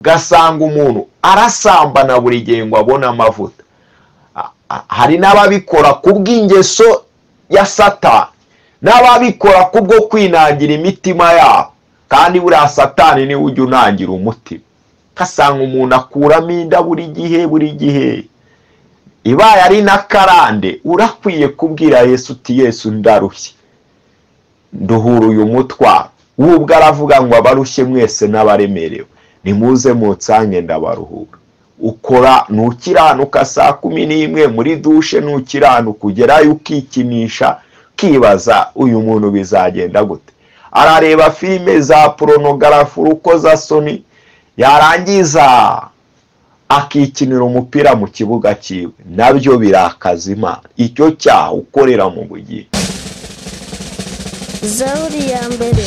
Ugasanga umuntu arasambana buri gihe ngo abone amavuta. Hari n'ababikora kubw'ingeso ya Satani, n'ababikora kubwo kwinangira imitima yabo, kandi buriya Satani niwe ujya unangira umutima. Ugasanga umuntu akuramo inda buri gihe buri gihe, ibaye ari na karande. Urakwiye kubwira Yesu uti Yesu ndarushye, nduhura uyu mutwaro. We ubwo aravuga ngo abarushye mwese n'abaremerewe nimuze munsange ndabaruhura. Ukora ntukiranuka saa 11 muri dushe, ntukiranuka ugerayo ukikinisha, ukibaza uyu muntu bizagenda gute. Arareba filime za porunogarafi urukozasoni, yarangiza akikinira umupira mu kibuga cyiwe, nabyo birakaza Imana. Icyo cyaha ukorera mu bugingo. Zaburi ya mbere.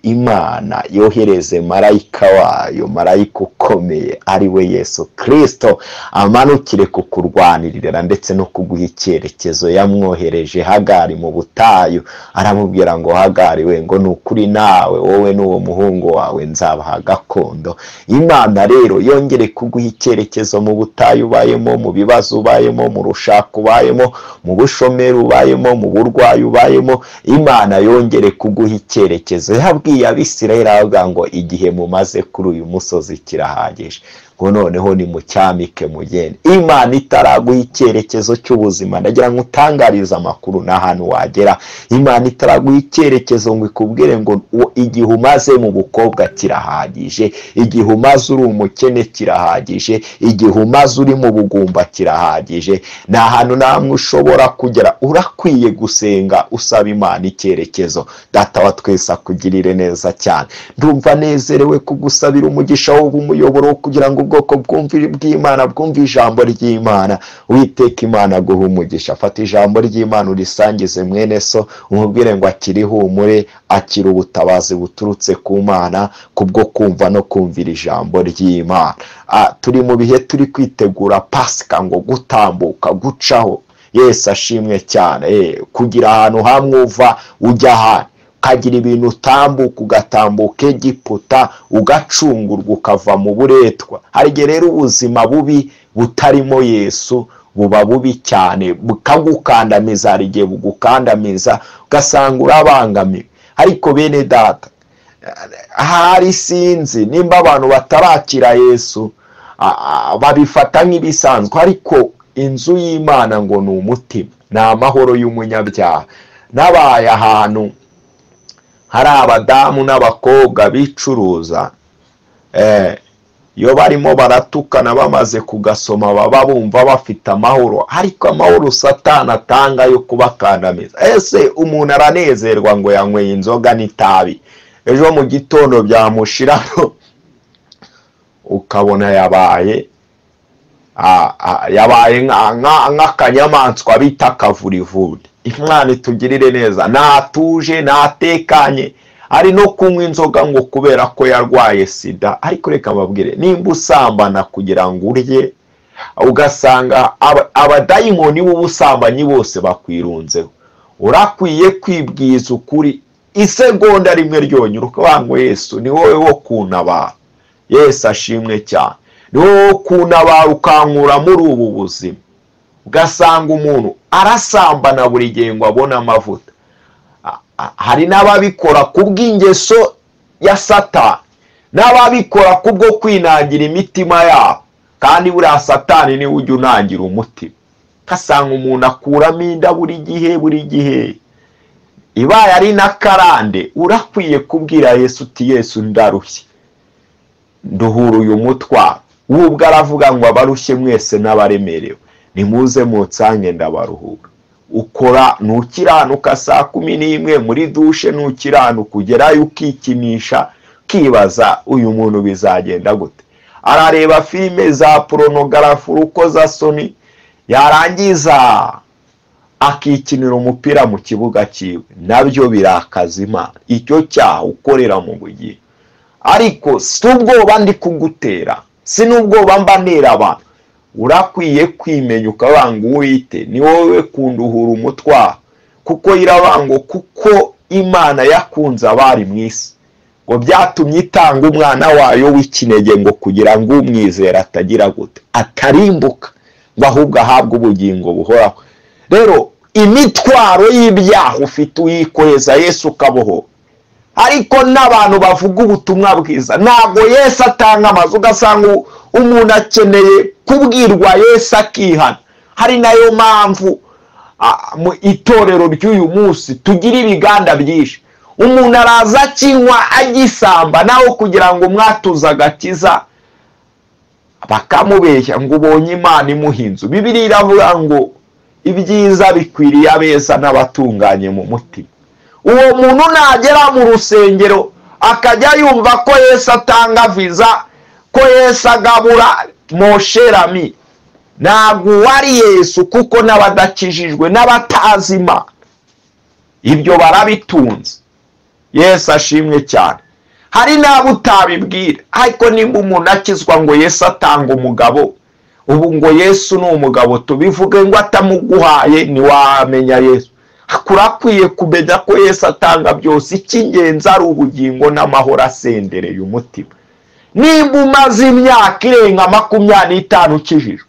Imana yohereze marayika wayo, marayika ukomeye ari we Yesu Kristo, amanukire kukurwanirira ndetse no kuguha icyerekezo. Yamwohereje Hagari mu butayu, aramubwira ngo Hagari we, ngo nukuri nawe wowe n'uwo muhungu wawe nzabaha gakondo. Imana rero yongere kuguha icyerekezo mu butayu ubayemo, mu bibazo ubayemo, mu rushako ubayemo, mu bushomeri ubayemo, mu burwayi ubayemo. Imana yongere kuguha icyerekezo. Yabwiye Abisirayeli aravuga ngo igihe mumaze kuri uyu musozi kirahagije, ngo noneho ni mucyamike mugende. Imana itaraguha icyerekezo cy'ubuzima, ndagira ngo utangarize amakuru n'ahantu wagera. Imana itaraguha icyerekezo ngo ikubwire ngo igihe umaze mu bukobwa kirahagije, igihe umaze uri umukene kirahagije, igihe umaze uri mu bugumba kirahagije. Nta hantu namwe ushobora kugera. Urakwiye gusenga usaba Imana icyerekezo. Data wa twese akugirire neza cyane. Ndumva nezerewe kugusabira umugisha w'umuyoboro kugira ngo ubwoko bw'Imana bwumve ijambo ry'Imana. Uwiteka Imana aguhe umugisha. Fata ijambo ry'Imana urisangize mwene so, umubwire ngo akiri humure, akira ubutabazi buturutse ku Mana kubwo kumva no kumvira ijambo ry'Imana. Turi mu bihe turi kwitegura Pasika, ngo gutambuka gucaho. Yesu ashimwe cyane. Kugira ahantu hamwe uva ujya ahandi, ukagira ibintu utambuka, ugatambuka Egiputa, ugacungurwa ukava mu buretwa. Hari igihe rero ubuzima bubi butarimo Yesu buba bubi cyane, bukagukandamiza. Hari igihe bugukandamiza ugasanga urabangamiwe. Ariko bene data, hari sinzi nimba abantu batarakira Yesu babifata nk'ibisanzwe, ariko inzu y'Imana ngo ni umutima, ni amahoro y'umunyabyaha. Nabaye ahantu hari abadamu n'abakobwa bicuruza, iyo barimo baratukana bamaze kugasoma baba bumva bafite amahoro, ariko amahoro Satani atanga yo kubakandamiza. Ese umuntu aranezerwa ngo yanyweye inzoga n'itabi, ejo mu gitondo byamushiraho ukabona yabaye nk'akanyamaswa bita kavurivuri. Imana itugirire neza. Natuje, natekanye, ari no kunywa inzoga ngo kubera ko yarwaye sida. Ariko reka mbabwire, nimba usambana kugira ngo urye, ugasanga abadayimoni b'ubusambanyi bose bakwirunzeho, urakwiye kwibwiza ukuri isegonda rimwe ryonyine, ukavuga ngo Yesu ni wowe wo kuntabara. Yesu ashimwe cyane. Ni wowe wo kuntabara ukankura muri ubu buzima. Ugasanga umuntu arasambana buri gihe ngo abone amavuta. Hari n'ababikora kubw'ingeso ya Satani, n'ababikora kubwo kwinangira imitima yabo, kandi buriya Satani niwe ujya unangira umutima. Ugasanga umuntu akuramo inda buri gihe buri gihe, ibaye ari na karande. Urakwiye kubwira Yesu uti Yesu ndarushye, nduhura uyu mutwaro. We ubwo aravuga ngo abarushye mwese n'abaremerewe nimuze munsange ndabaruhura. Ukora ntukiranuka saa 11 muri dushe, ntukiranuka ugerayo ukikinisha, ukibaza uyu muntu bizagenda gute. Arareba filime za porunogarafi urukozasoni, yarangiza akikinira umupira mu kibuga cyiwe, nabyo birakaza Imana. Icyo cyaha ukorera mu bugingo. Ariko si ubwoba ndi kugutera, si n'ubwoba mba ntera abantu. Urakwiye kwimenya ukabanga Uwite ni wowe kunduhura umutwaro, kuko irabango, kuko Imana yakunze abari mu isi. Ngo byatumye itanga umwana wayo w'ikinege ngo kugira ngo umwizera atagira gute, atarimbuka, ngo ahubwo ahabwe ubugingo buhoraho. Rero imitwaro y'ibyaha ufite uyikoreza Yesu ukaboho. Ariko n'abantu bavuga ubutumwa bwiza ntabwo Yesu atanga amazu, ugasanga umuntu akeneye kubwirwa Yesu akihana. Hari nayo mpamvu mu itorero ry'uyu munsi tugira ibiganda byinshi. Umuntu araza akinywa agisamba, naho kugira ngo mwatuze agakiza bakamubeshya ngo ubonye Imana imuha inzu. Bibiliya iravuga ngo ibyiza bikwiriye abeza n'abatunganye mu mutima. Uwo muntu nagera mu rusengero akajya yumva ko Yesu atanga viza, ko Yesu agabura, mosherami, ntabwo wari Yesu, kuko n'abadakijijwe n'abatazima ibyo barabitunze. Yesu ashimwe cyane. Hari n'abo utabibwira, ariko nimba umuntu akizwa ngo Yesu atanga umugabo, ubu ngo Yesu ni umugabo, tubivuge ngo atamuguhaye ntiwamenya Yesu. Kurakwiye kumenya ko Yesu atanga byose, icy'ingenzi ari ubugingo n'amahoro asendereye umutima. Nimba umaze imyaka irenga 25 ukijijwe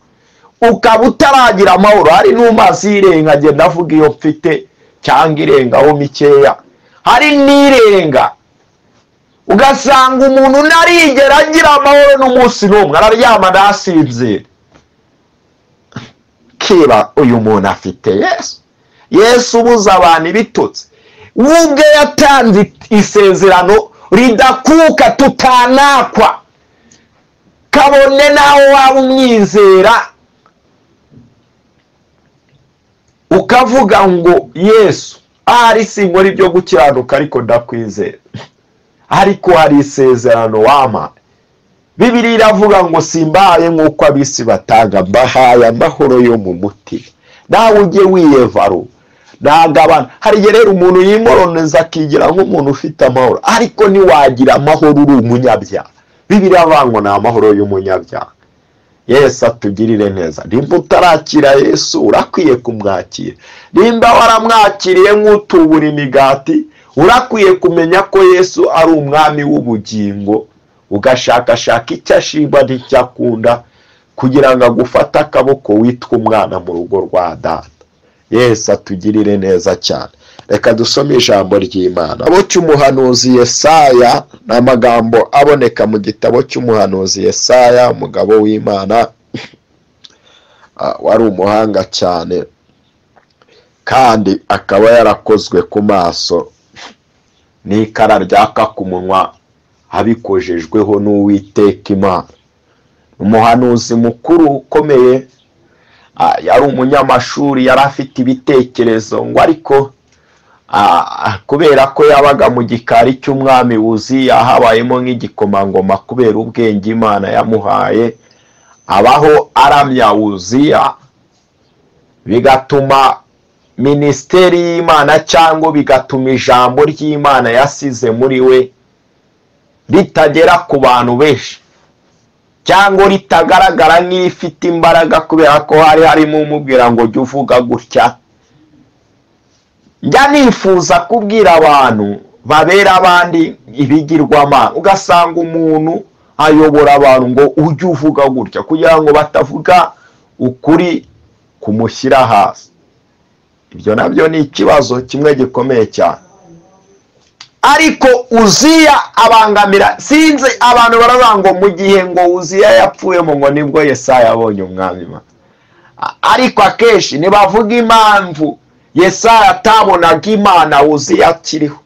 ukaba utaragira amahoro, hari n'umaze irenga, agenda avuga iyo mfite cyangwa irengaho mikeya, hari n'irenga, ugasanga umuntu ntarigera agira amahoro n'umunsi n'umwe, araryama ntasinzire. Kiba uyu muntu afite Yesu. Yesu ubuza abantu ibitotsi, ubwe yatanze isezerano ridakuka tutanakwa, kabone nawe waba umwizera ukavuga ngo Yesu ahari sinkora ibyo gukiranuka ariko ndakwizera, ariko hari isezerano wampa. Bibiliya iravuga ngo simbaye nk'uko ab'isi batanga, mbahaye amahoro yo mu mutima. Nawe ujye wiyevaru nagabana. Hari igihe rero umuntu yimoroneza akigira nk'umuntu ufite amahoro, ariko ntiwagira amahoro uri umunyabyaha. Bibiliya iravuga ngo ni amahoro y'umunyabyaha. Yesu atugirire neza. Nimba utarakira Yesu urakwiye kumwakira. Nimba waramwakiriye nk'utubura imigati, urakwiye kumenya ko Yesu ari umwami w'ubugingo, ugashakashaka icyo ashima n'icyo akunda kugira ngo agufate akaboko witwa umwana mu rugo rwa data. Yesu atugirire neza cyane. Reka dusome ijambo ry'Imana. Abo cy'umuhanuzi Yesaya, ni amagambo aboneka mu gitabo cy'umuhanuzi Yesaya, umugabo w'Imana wari umuhanga cyane kandi akaba yarakozwe ku maso n'ikara ryaka ku munwa, abikojejweho n'Uwiteka Imana. Umuhanuzi mukuru ukomeye, yari umunyamashuri, yari afite ibitekerezo ngo ariko kubera ko yabaga mu gikari cy'umwami Uziya, habayemo nk'igikomangoma kubera ubwenge Imana yamuhaye, abaho aramya Uziya, bigatuma minisiteri y'Imana cyangwa bigatuma ijambo ry'Imana yasize muri we ritagera ku bantu benshi, cyangwa ritagaragara nk'ifite imbaraga, kubera ko hari harimo umubwira ngo jya uvuga gutya. Njya nifuza kubwira abantu babera abandi ibigirwamana, ugasanga umuntu ayobora abantu ngo ujye uvuga gutya kugira ngo batavuga ukuri kumushyira hasi. Ibyo nabyo ni ikibazo kimwe gikomeye cyane. Ariko Uziya abangamira, sinzi abantu baravuga ngo mu gihe ngo Uziya yapfuyemo ngo nibwo Yesaya abonye umwami. Ariko akenshi ntibavuga impamvu Yesaya atabonaga Imana Uziya akiriho.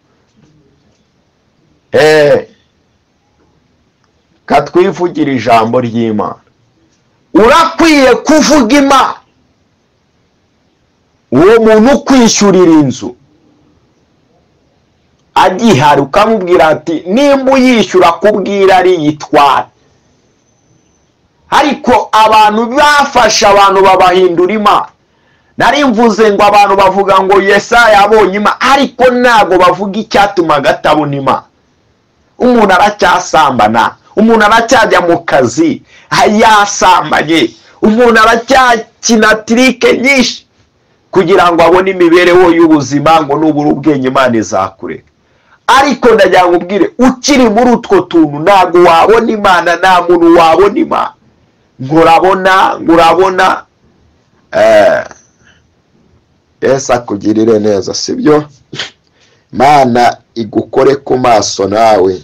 Katwivugira ijambo ry'Imana. Urakwiye kuvuga Imana. Uwo muntu ukwishyurira inzu agihari ukamubwira ati nimba uyishyura kubwira ari yitwara. Ariko abantu bafashe abantu babahindura Imana. Nari mvuze ngo abantu bavuga ngo Yesaya abonye Imana, ariko ntago bavuga icyatumaga atabona Imana. Umuntu aracyasambana, umuntu aracyajya mu kazi yasambanye, umuntu aracyakina tirike nyinshi kugira ngo abone imibereho y'ubuzima, ngo nubura ubwenge Imana izakureka. Ariko ndagira ngo ubwire, ukiri muri utwo tuntu ntabwo wabona Imana, nta muntu wabona Imana. Ngurabona, ngurabona. Yesu akugirire neza, sibyo? Imana igukore ku maso nawe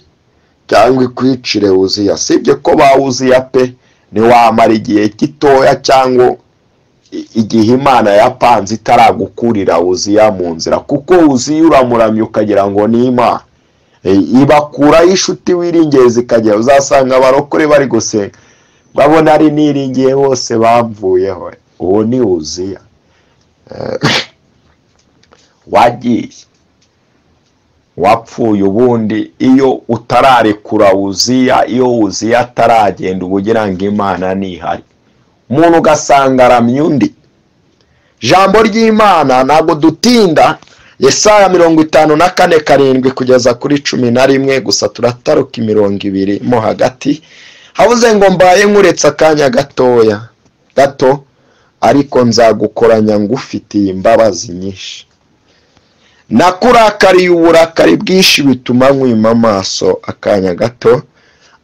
cyangwa ikwicire Uziya. Sibyo ko ba Uziya pe, ntiwamara igihe gitoya cyangwa igihe Imana yapanze itaragukurira Uziya mu nzira, kuko Uziya uramuramya ukagira ngo ni Imana. Ibakuraho inshuti wiringiye zikagera, uzasanga abarokore bari gusenga babona ari niringiye bose bamvuyeho. Uwo ni Uziya wagiye, wapfuye. Ubundi iyo utararekura Uziya, iyo Uziya ataragenda, uba ugira ngo Imana ntihari. Umuntu ugasanga aramya undi. Ijambo ry'Imana ntabwo dutinda, Yesaya 54:7 kugeza kuri 11, gusa turataruka imirongo ibiri mo hagati. Havuze ngo mbaye nkuretse akanya gatoya gato, ariko nzagukoranya ngufitiye imbabazi nyinshi. Nakurakariye uburakari bwinshi bituma nkwima amaso akanya gato,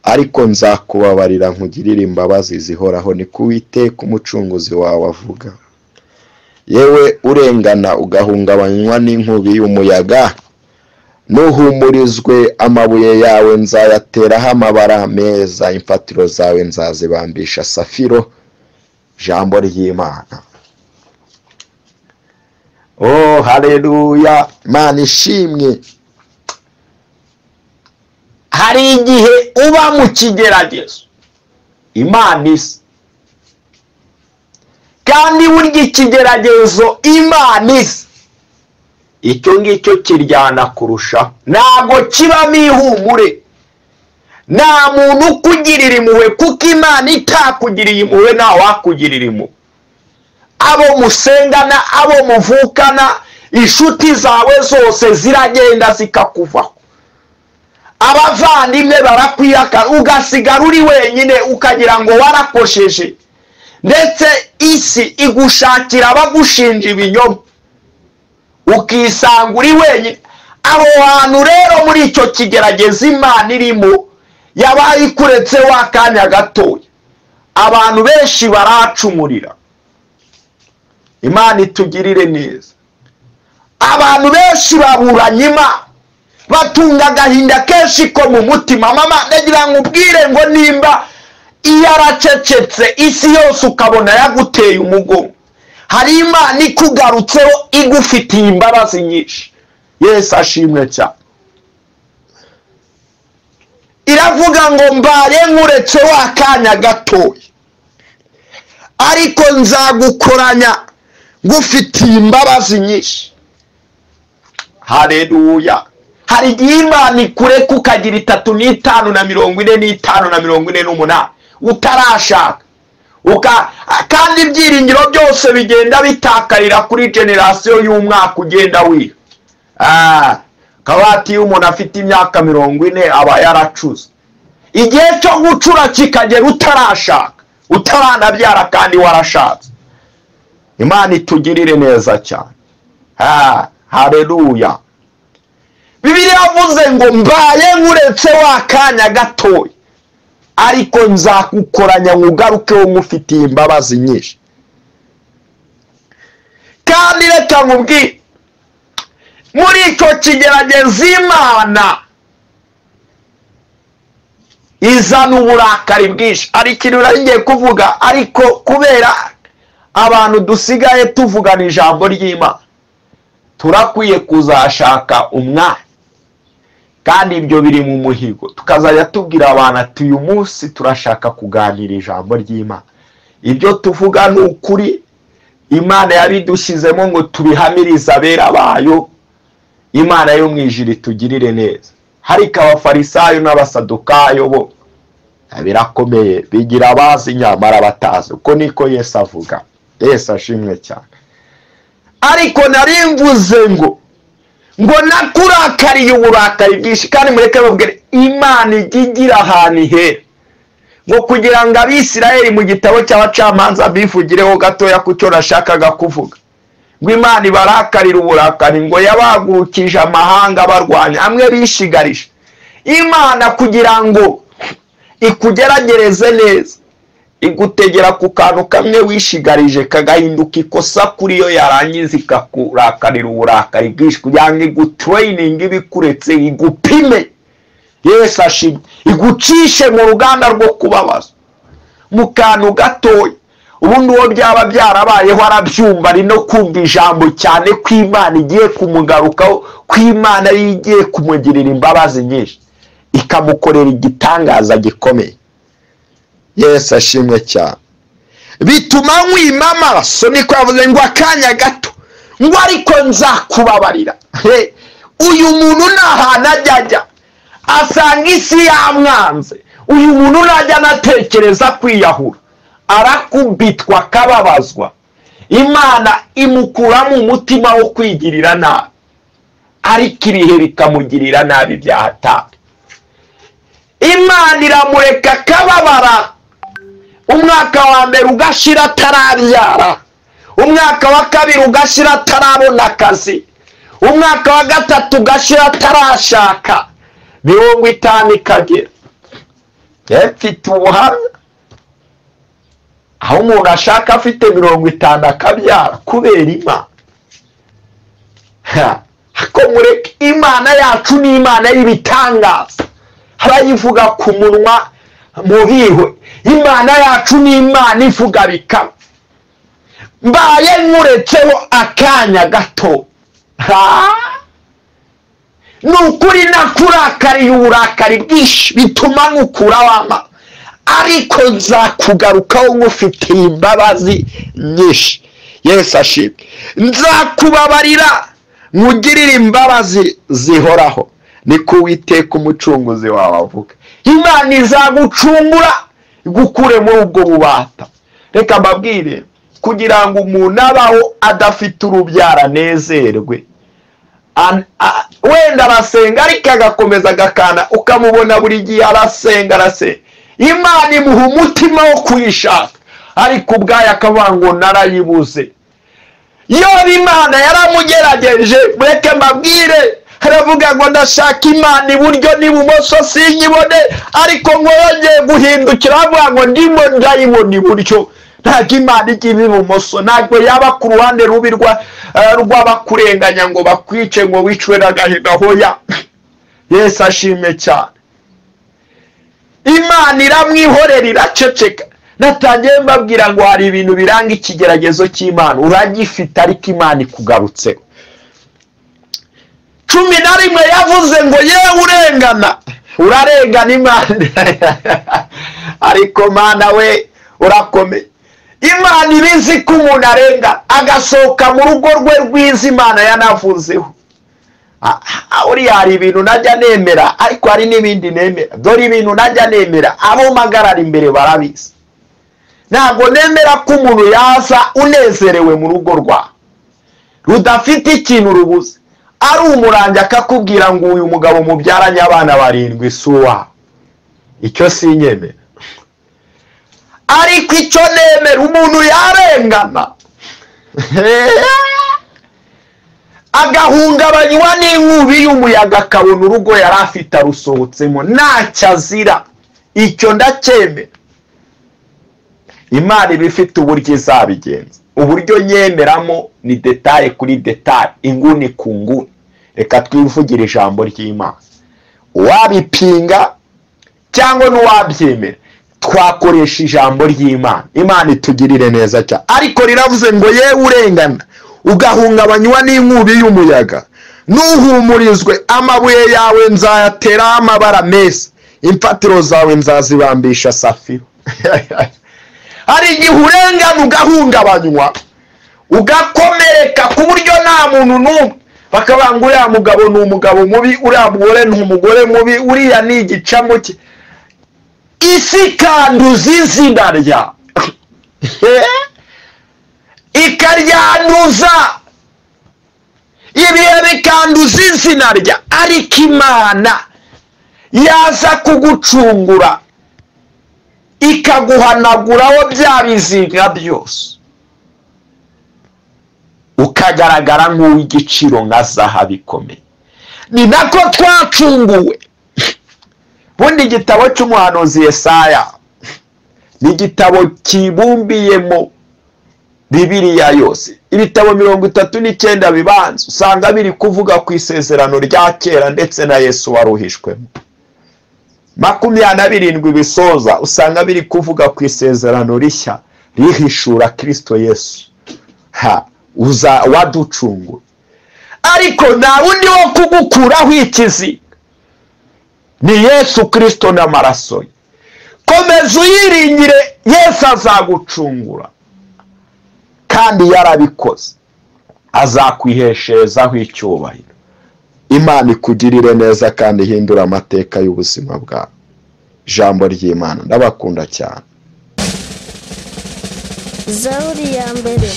ariko nzakubabarira nkugirire imbabazi zihoraho, niko Uwiteka umucunguzi wawe avuga. Yewe urengana ugahungabanywa n'inkubi y'umuyaga, nuhumurizwe amabuye yawe nzayateraho amabara meza, imfatiro zawe nzazibambisha safiro. Ijambo ry'Imana. Oh, haleluya, Imana ishimwe. Hari igihe uba mu kigeragezo Imana isa, kandi burya ikigeragezo Imana isa, icyo ngicyo kiryana kurusha, ntabwo kibamo ihumure. Nta muntu ukugirira impuhwe, kuko Imana itakugiriye impuhwe nta wakugirira impuhwe. Abo musengana, abo muvukana, inshuti zawe zose ziragenda zikakuvaho, abavandimwe barakwihakana, ugasigara uri wenyine, ukagira ngo warakosheje. Ndetse isi igushakira abagushinja ibinyoma, ukisanga uri wenyine. Aho hantu rero muri icyo kigeragezo Imana irimo, yabaye ikuretse wa kanya gatoya, abantu benshi baracumurira. Imana itugirire neza. Abantu benshi baburanye Imana, batunga agahinda kenshi ko mu mutima. Mama, ndagira ngo ubwire ngo nimba iyo aracecetse isi yose ukabona yaguteye umugongo, hari Imana ikugarutseho igufitiye imbabazi nyinshi. Yesu ashimwe cyane. Iravuga ngo mbaye nkuretse wa kanya gatoya, ariko nzagukoranya ngufitiye imbabazi nyinshi. Haleluya. Hari igihe Imana ikureka ukagira 35 na 45 na 48 utarashaka, kandi ibyiringiro byose bigenda bitakarira kuri generasiyo y'umwaka ugenda wiha. Kabati iyo umuntu afite imyaka 40 aba yaracuze. Igihe cyo gucura kikagera utarashaka, utaranabyara kandi warashatse. Imana itugirire neza cyane. Haleluya. Bibiliya yavuze ngo mbaye nkuretse wa kanya gatoya, ariko nzagukoranya nkugarukeho ngufitiye imbabazi nyinshi. Kandi reka nkubwire, muri icyo kigeragezo Imana izana uburakari bwinshi. Ari ikintu nari ngiye kuvuga, ariko kubera abantu dusigaye tuvugana ijambo ry'Imana, turakwiye kuzashaka umwanya, kandi ibyo biri mu muhigo, tukazajya tubwira abantu ati uyu munsi turashaka kuganira ijambo ry'Imana. Ibyo tuvuga ni ukuri, Imana yabidushyizemo ngo tubihamirize abera bayo. Imana yo mu ijuru itugirire neza. Hariko abafarisayo n'abasadukayo bo birakomeye, bigira abazi nyamara batazi. Uko niko Yesu avuga. Yesu ashimwe cyane. Ariko nari mvuze ngo nakurakariye uburakari bwinshi. Kandi mureke babwire, Imana ijya igira ahantu ihera, ngo kugira ngo Abisirayeli mu gitabo cy'abacamanza bivugireho gatoya ku cyo nashakaga kuvuga. Ngo Imana ibarakarira uburakari, ngo yabagurukije amahanga barwanya amwe bishigarije. Imana kugira ngo ikugeragereze neza, igutegera ku kantu kamwe wishigarije kagahinduka ikosa kuri yo, yarangiza ikakurakarira uburakari bwinshi kugira ngo igutureyininge, ibikuretse, igupime. Yesu ashimwe, igucishe mu ruganda rwo kubabaza mu kantu gatoya. Ubundi uwo byaba byarabayeho arabyumva, ari no kumva ijambo cyane ko Imana igiye kumugarukaho, ko Imana igiye kumugirira imbabazi nyinshi, ikamukorera igitangaza gikomeye. Yesu ashimwe cyane. Bituma nkwima amaso, niko yavuze ngo akanya gato, ngo ariko nzakubabarira. Uyu muntu nta hantu ajya ajya, asanga isi yamwanze. Uyu muntu ntajya anatekereza kwiyahura, arakubitwa akababazwa. Imana imukuramo umutima wo kwigirira nabi, ariko ibihe bikamugirira nabi byahatari. Imana iramureka akababara, umwaka wa mbere ugashira atarabyara, umwaka wa kabiri ugashira atarabona akazi, umwaka wa gatatu ugashira atarashaka, 50 ikagera. Mfite ubuhamya aho umuntu ashaka afite 50 akabyara kubera Imana. Ko mureke, Imana yacu ni Imana y'ibitangaza, harayivuga ku munwa mubihwe. Imana yacu ni Imana ivuga bikaba. Mbaye nkuretseho akanya gato, ni ukuri nakurakariye uburakari bwinshi bituma nkukura wama, ariko nzakugarukaho nkufitiye imbabazi nyinshi. Yesu ashimwe. Nzakubabarira nkugirire imbabazi zihoraho, niko Uwiteka umucunguzi wawe avuga. Imana izagucungura igukure muri ubwo bubata. Reka mbabwire, kugira ngo umuntu abaho adafite urubyaro anezerwe, wenda arasenga ariko agakomeza agakana, ukamubona buri gihe arasenga arasenga, Imana imuha umutima wo kuyishaka, ariko ubwayo akavuga ngo narayibuze. Yobu Imana yaramugerageje, mureke mbabwire, aravuga ngo ndashaka Imana iburyo n'ibumoso sinyibone, ariko ngo yongeye guhindukira avuga ngo ndimo ndayibona iburyo. Ntabwo Imana ijya iba ibumoso, ntabwo yaba ku ruhande rubi rw'abakurenganya ngo bakwice ngo wicwe n'agahinda. Hoya, Yesu ashimwe cyane. Imana iramwihorera iraceceka. Natangiye mbabwira ngo hari ibintu biranga ikigeragezo cy'Imana, uragifite ariko Imana ikugarutseho. 11 yavuze ngo yewe urengana, urarengana Imana ariko Mana we urakomeye. Imana ibizi ko umuntu arengana agasohoka mu rugo rwe rwiza Imana yanavuzeho. Uriya hari ibintu najya nemera, ariko hari n'ibindi nemera. Dore ibintu najya nemera, abo mpagarara imbere barabizi. Ntabwo nemera ko umuntu yaza unezerewe mu rugo rwawe rudafite ikintu rubuze, ari umurangi akakubwira ngo uyu mugabo mubyaranye abana 7 si uwawe. Icyo sinyemera. Ariko icyo nemera, umuntu yarengana agahungabanywa n'inkubi y'umuyaga, akabona urugo yari afite arusohotsemo ntacyo azira. Icyo ndacyemera. Imana iba ifite uburyo izabigenza. Uburyo nyemeramo ni detaye kuri detaye, inguni ku nguni. Reka twivugire ijambo ry'Imana. Uwabipinga cyangwa n'uwabyemera, twakoresha ijambo ry'Imana. Imana itugirire neza cyane. Ariko riravuze ngo yewe urengana ugahungabanywa n'inkubi y'umuyaga, nuhumurizwe, amabuye yawe nzayateraho amabara meza, imfatiro zawe nzazibambisha safiro. Hari igihe urengana ugahungabanywa ugakomereka ku buryo nta muntu n'umwe bakavuga ngo uriya mugabo ni umugabo mubi, uriya mugore ni umugore mubi, uriya ni igicamo cye. Isi ikanduza izina ryawe, ikaryanduza, ibihe bikanduza izina rya, ariko Imana yaza kugucungura ikaguhanaguraho bya bizinga byose, Ukagaragara nk'uw'igiciro nka zahabu ikomeye. Ni nako twacunguwe. Bundi igitabo cy'umuhanuzi Yesaya ni igitabo kibumbiyemo Bibiliya yose. Ibitabo 39 bibanza usanga biri kuvuga ku isezerano rya kera ndetse na Yesu waruhishwemo. 27 bisoza usanga biri kuvuga ku isezerano rishya rihishura Kristo Yesu uza waducungura. Ariko nta wundi wo kugukuraho ikizi, ni Yesu Kristo n'amaraso ye. Komeza uyiringire, Yesu azagucungura, kandi yarabikoze, azakwihesherezaho icyubahiro. Imana ikugirire neza kandi ihindura amateka y'ubuzima bwawe. Ijambo ry'Imana, ndabakunda cyane. Zaburi ya mbere.